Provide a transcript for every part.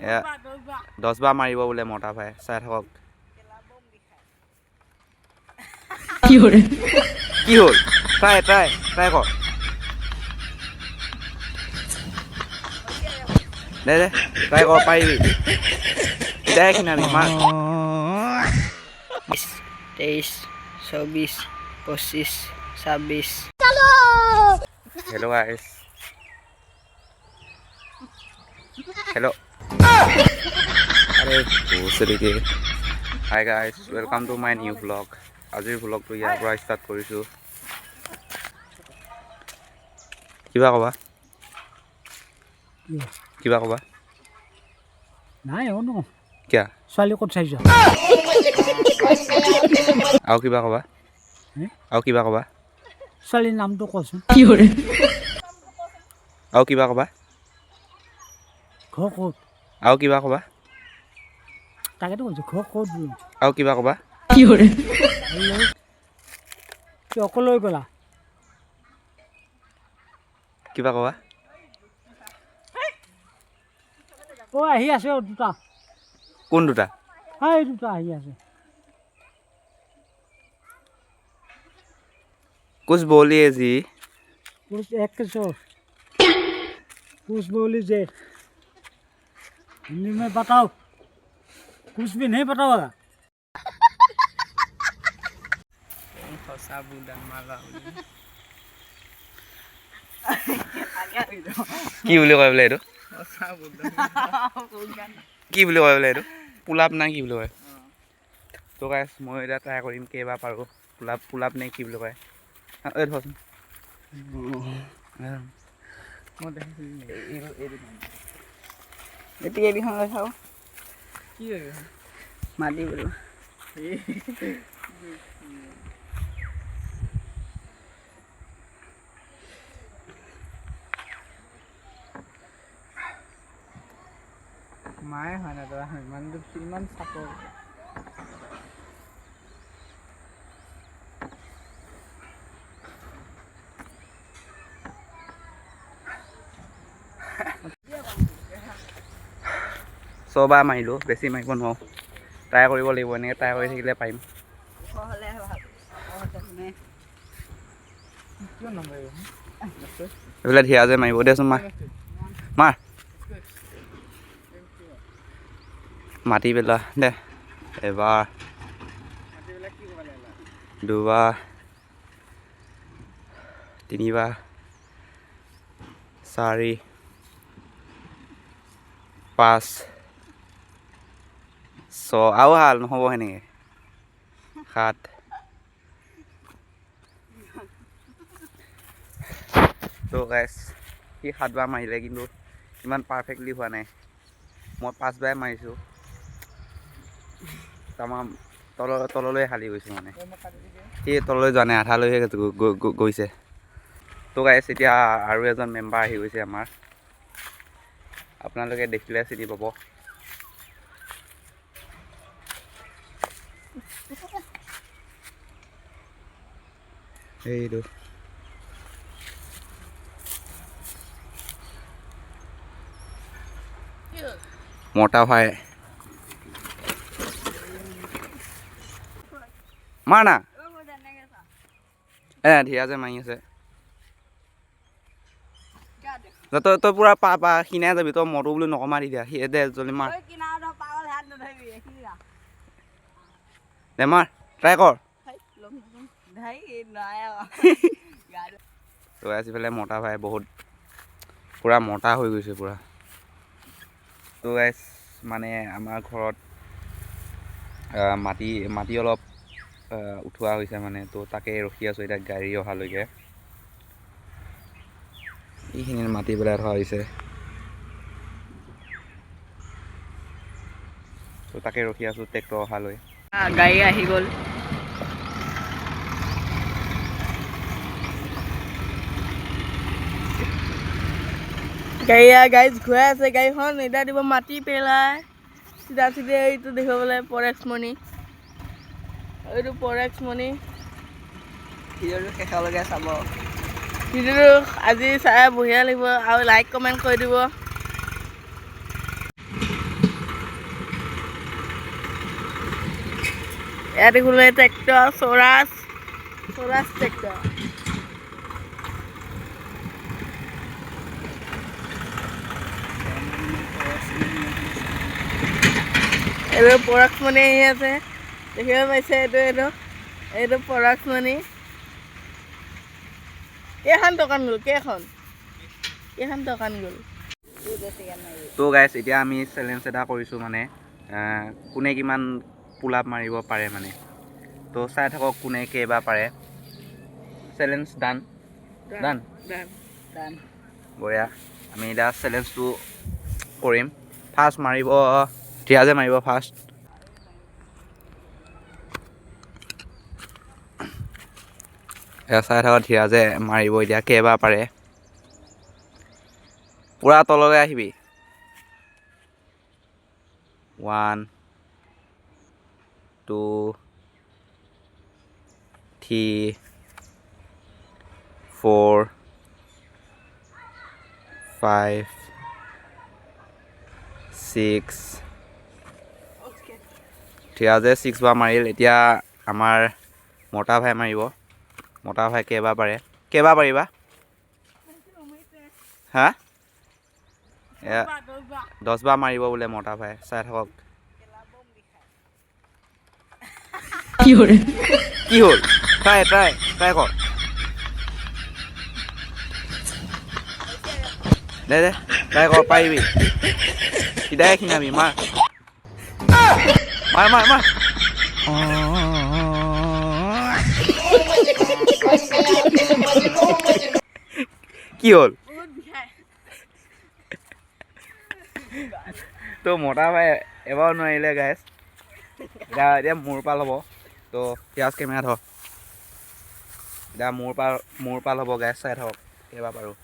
এয়া 10 বাৰ মাৰিব বোলে মতা ভাই, চাই থাকক। কি হ'ল? ট্ৰাই, ট্ৰাই, ট্ৰাই কৰ। দে দে, ট্ৰাই কৰ, পাৰিবি। দে, খিনাবি, মাৰ। 23, 24, 25, 26। হেল্ল' গাইছ, হেল্ল'। আৰে ভোচৰিকে। Hi guys, welcome to my new vlog. আজিৰ ভ্লগটো ইয়াৰ পৰা ষ্টাৰ্ট কৰিছোঁ। কিবা ক'বা? কিবা ক'বা? নাই অ ন। কিয়া? ছোৱালী ক'ত চাইছ? আৰু কিবা ক'বা? হে? আৰু কিবা ক'বা? ছোৱালীৰ নামটো কচোন। আৰু কিবা ক'বা? ঘৰ ক'ত? আৰু কিবা ক'বা? তাকেতো কৈছোঁ, ঘৰ ক'ত বোলো। আৰু কিবা ক'বা? হেল্ল', কি অকলে গ'লা? কিবা ক'বা? অ' আহি আছে, অ' দুটা। কোন দুটা? এই দুটা আহি আছে। कुछ बोलिए जी। कुछ एक सौ कुछ बोलीजिए, हिंदी में बताओ। कुछ भी नहीं बताओ। সঁচা বুদা মালা। কি বুলি কয় বোলে এইটো? সঁচা বুদা। কি বুলি কয় বোলে এইটো? পোলাপ না কি বুলি কয়? তো গাইছ, মই এতিয়া ট্ৰাই কৰিম কেইবাৰ পাৰোঁ। পোলাপ, পোলাপ নে কি বুলি কয়? এই ধৰচোন। মই দেখিছোঁ। এতিয়া এইকেইখন লৈ চাওঁ। কি মাটি বোলো। মায়ে হয় না দাদা, ইমান ইমান চাপৰ। 6 বাৰ মাৰিলোঁ, বেছি মাৰিব নোৱাৰোঁ। ট্ৰাই কৰিব লাগিব, এনেকৈ ট্ৰাই কৰি থাকিলে পাৰিম। হ'লে ভাল মানে। কিয় নামাৰিব? এইফালে ধীৰাজে মাৰিব। দেচোন, মাৰ মাৰ। মাটি পেলোৱা দে। এবাৰ, দুবাৰ, তিনিবাৰ, চাৰি, পাঁচ, ছয়। আৰু হাল নহ'ব সেনেকৈ। সাত। তো গাইছ, সি সাতবাৰ মাৰিলে, কিন্তু ইমান পাৰফেক্টলি হোৱা নাই। মই পাঁচবাৰে মাৰিছোঁ, তামাম তললৈ হালি গৈছোঁ। মানে সি তললৈ যোৱা নাই, আধালৈহে গৈছে। তো গাইছ, এতিয়া আৰু এজন মেম্বাৰ আহি গৈছে আমাৰ। আপোনালোকে দেখিলে চিনি পাব। এইটো মোটা ভাই। মাৰ না। এ ধীৰাজে মাৰি আছে। যা, তই তই পুৰা পা পা ক্ষীণাই যাবি। তই মৰো বুলি নকমা তেতিয়া। সি দে, জলদি মাৰ। পাগল, হাত নধৰিবি। এইখিনি যা। দে, মাৰ, ট্ৰাই কৰ। ধেই নাই। তো আজি ফালে মতা ভাই বহুত পূৰা মতা হৈ গৈছে পূৰা। তো গাইছ, মানে আমাৰ ঘৰত মাটি মাটি অলপ উঠোৱা হৈছে মানে। তো তাকে ৰখি আছোঁ এতিয়া গাড়ী অহালৈকে। এইখিনি মাটি পেলাই থোৱা হৈছে। তো তাকে ৰখি আছোঁ ট্ৰেক্টৰ অহালৈ। গাড়ী আহি গ'ল। গাড়ী গাড়ী ঘূৰাই আছে গাড়ীখন। এতিয়া দিব মাটি পেলাই চিধা চিধি। এইটো দেখিবলৈ পৰেশমণি, এইটো পৰেশমণি। ভিডিঅ'টো শেষলৈকে চাব। ভিডিঅ'টো আজি চাই বঢ়িয়া লাগিব আৰু লাইক কমেণ্ট কৰি দিব। ইয়াত দেখিবলৈ ট্ৰেক্টৰ, স্বৰাজ, স্বৰাজ ট্ৰেক্টৰ। এইটো পৰশমণি আহি আছে, দেখিব পাইছে। এইটো এইটো এইটো পৰশমণি। কেইখন দোকান গ'ল? কেইখন কেইখন দোকান গ'ল? তো গাইছ, এতিয়া আমি চেলেঞ্জ এটা কৰিছোঁ, মানে কোনে কিমান পুল আপ মাৰিব পাৰে। মানে তো চাই থাকক কোনে কেইবাৰ পাৰে। চেলেঞ্জ ডান, ডান। ডান। বঢ়িয়া। আমি এতিয়া চেলেঞ্জটো কৰিম। ফাৰ্ষ্ট মাৰিব ধীৰাজে, মাৰিব ফাৰ্ষ্ট। এয়া চাই থাকক, ধীৰাজে মাৰিব এতিয়া, কেইবাৰ পাৰে। পূৰা তললৈ আহিবি। 1, 2, 3, 4, 5, 6। ধীৰাজে 6 বাৰ মাৰিল। এতিয়া আমাৰ মতা ভাই মাৰিব। মতা ভাই কেইবাৰ পাৰে? কেইবাৰ পাৰিবা? হা, 10 বাৰ মাৰিব বোলে মতা ভাই। চাই থাকক। কি হ'ল? ট্ৰাই, ট্ৰাই, ট্ৰাই কৰ। দে দে, ট্ৰাই কৰ, পাৰিবি। তেতিয়াহে খিনাবি। মাৰ মাৰ মাৰ মাৰ। কি হ'ল? তো মতা ভাই এবাৰো নোৱাৰিলে গাইছ। এতিয়া এতিয়া মোৰ পাল হ'ব। তো পিঁয়াজ কেমেৰা ধৰ। এতিয়া মোৰ পাল হ'ব গাইছ। চাই থাকক কেইবাৰ পাৰোঁ।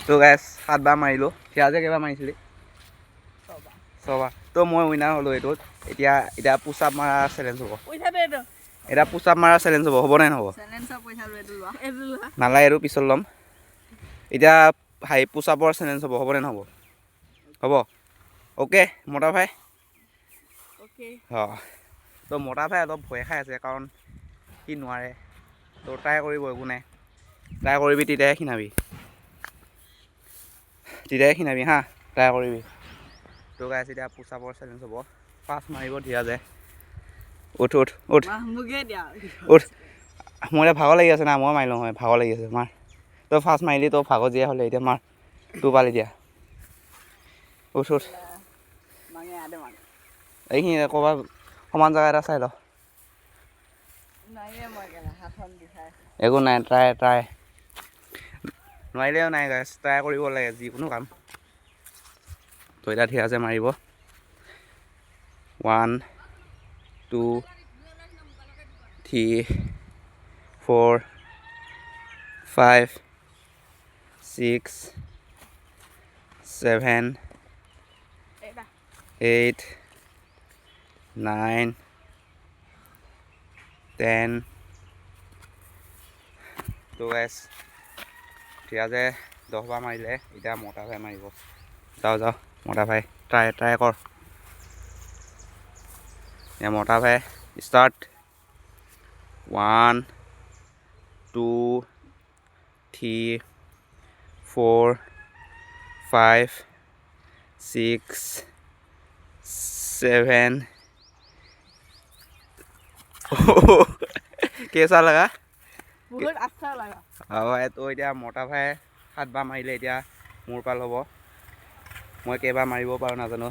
তো গাইছ, সাতবাৰ মাৰিলোঁ। ধীৰাজে কেইবাৰ মাৰিছিলি? ছবাৰ। তো মই উইনাৰ হ'লোঁ এইটোত। এতিয়া এতিয়া পুচাপ মাৰা চেলেঞ্জ হ'ব। এতিয়া পুচাপ মাৰা চেলেঞ্জ হ'ব। হ'ব নাই নহ'ব? নালাগে, এইটো পিছত ল'ম। এতিয়া হাই পুচাপৰ চেলেঞ্জ হ'ব। হ'বনে নহ'ব? হ'ব। অ'কে মতা ভাই। অঁ, তো মতা ভাই অলপ ভয় খাই আছে, কাৰণ সি নোৱাৰে। তো ট্ৰাই কৰিব, একো নাই। ট্ৰাই কৰিবি, তেতিয়াহে খিনাবি, তেতিয়াহে খিনাবি। হা, ট্ৰাই কৰিবি। তো গাইছ, এতিয়া পুচাপৰ চেলেঞ্জ হ'ব। ফাৰ্ষ্ট মাৰিব ধীৰাজে। উঠ উঠ উঠ উঠ। মোৰ এতিয়া ভাগৰ লাগি আছে না, মই মাৰি লওঁ। হয়, ভাগৰ লাগি আছে, মাৰ। তই ফাৰ্ষ্ট মাৰিলি, তই ভাগৰ জীয়া হ'লে। এতিয়া মাৰ, তোৰ পালি দিয়া। উঠ উঠ। এইখিনি ক'ৰবাত সমান জেগা এটা চাই ল। একো নাই, ট্ৰাই ট্ৰাই। নোৱাৰিলেও নাই গাইছ, ট্ৰাই কৰিব লাগে যিকোনো কাম। তো এতিয়া ধীৰাজে মাৰিব। 1, 2, 3, 4, 5, 6, 7, 8, 9, 10। তো গাইছ, ধীৰাজে 10 বাৰ মাৰিলে। এতিয়া মতা ভাই মাৰিব। যাওঁ যাওঁ মতা ভাই, ট্ৰাই ট্ৰাই কৰ। এতিয়া মতা ভাই ষ্টাৰ্ট। 1, 2, 3, 4, 5, 6, 7। कैसा लगा? बहुत अच्छा लगा। ভাই, তো এতিয়া মতা ভাই সাতবাৰ মাৰিলে। এতিয়া মোৰ পাল হ'ব। মই কেইবাৰ মাৰিব পাৰোঁ নাজানো।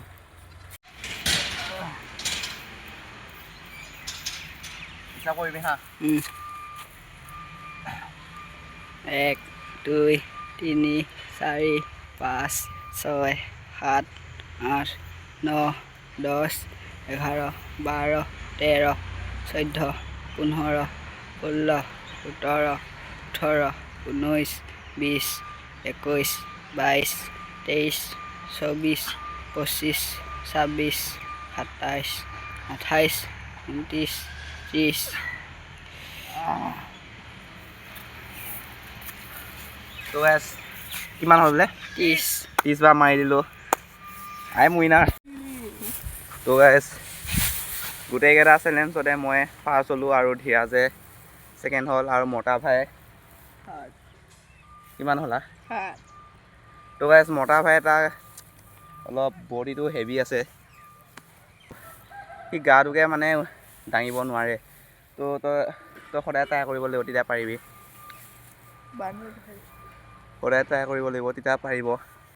হিচাপ কৰিবি হা। এক, দুই, তিনি, চাৰি, পাঁচ, ছয়, সাত, আঠ, ন, 10, 11, 12, 13, 14, 15, 16, 17, 18, 19, 20, 21, 22, 23, 24, 25, 26, 27, 28, 29, 30। তো গাইছ, কিমান হ'ল বোলে? 30। 30 বাৰ মাৰি দিলোঁ। I am winner. তো গাইছ, গোটেইকেইটা চেলেঞ্জতে মই ফাৰ্ষ্ট হ'লোঁ আৰু ধীৰাজে ছেকেণ্ড হ'ল আৰু মতা ভাই কিমান হ'লা? 7। তো গাইছ, মতা ভাই তাৰ অলপ বডিটো হেভি আছে, সি গাটোকে মানে দাঙিব নোৱাৰে। তো তই সদায় ট্ৰাই কৰিব লাগিব, তেতিয়া পাৰিবি। সদায় ট্ৰাই কৰিব লাগিব, তেতিয়া পাৰিব।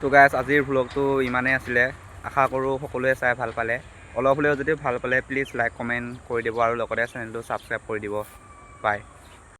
তো গাইছ, আজিৰ ভ্লগটো ইমানেই আছিলে। আশা কৰোঁ সকলোৱে চাই ভাল পালে। অলপ হ'লেও যদি ভাল পালে, প্লিজ লাইক, কমেণ্ট কৰি দিব আৰু লগতে চেনেলটো ছাবস্ক্ৰাইব কৰি দিব। বাই।